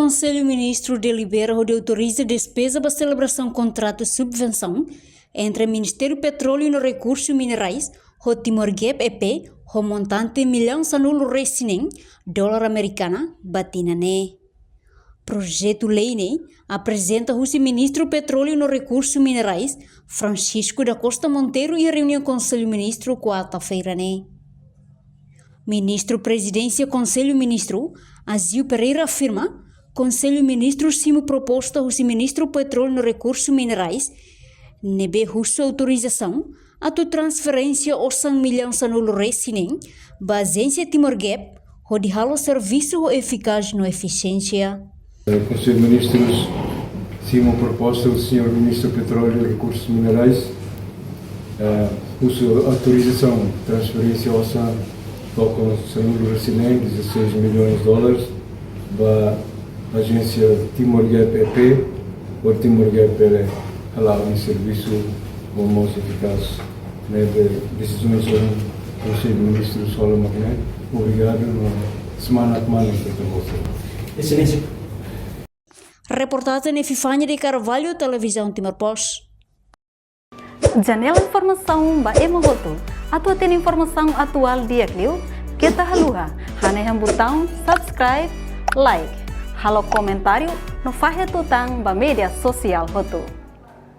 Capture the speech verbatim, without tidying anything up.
Konsellu Ministru delibera hodi autoriza despeza ba selebrasaun kontratu subvensaun entre Ministériu Petróleu no Rekursu Minerais ho Timor Gap E P, ho montante millaun sanulu-resin-neen dolar amerikana ba tinan ne'e. Projetu lei ne'e aprezenta husi Ministru Petróleu no Rekursu Minerais, Francisco da Costa Monteiro, iha reuniaun Konsellu Ministru kuarta-feira ne'e. Ministru Prezidénsia Konsellu Ministru, Azil Pereira, afirma Konsellu Ministru simu proposta husi Ministru Petróleu no Rekursu Minerais, ne'ebé husu autorizasaun atu transferénsia osan millaun sanulu-resin-neen ba Ajénsia Timor Gap, hodi halo servisu ho efikás no efisiénsia. Konsellu Ministrus simu proposta husi Señór Ministru Petróleu e Rekursus Minerais, eh, husu autorizasaun transferénsia osan tokon sanulu-resin-neen, dezasseis milhões de dólares, ba Ajénsia Timor Gap E P, hodi Timor Gap bele hala'o nia servisu ho mós efikás. Ne'ebé desizaun ne'e Konsellu Ministrus hola mak ne'e. Obrigadu, no semana kmane ita volta. Exelénsia. Reportajen Epifania de Carvalho, Televizaun Timor Post. Janela informasaun ba ema hotu. Atu hatene informasaun atuál di'ak liu, keta haluha hanehan butaun subscribe, like, halo komentáriu no fahe tutan ba média sosiál hotu.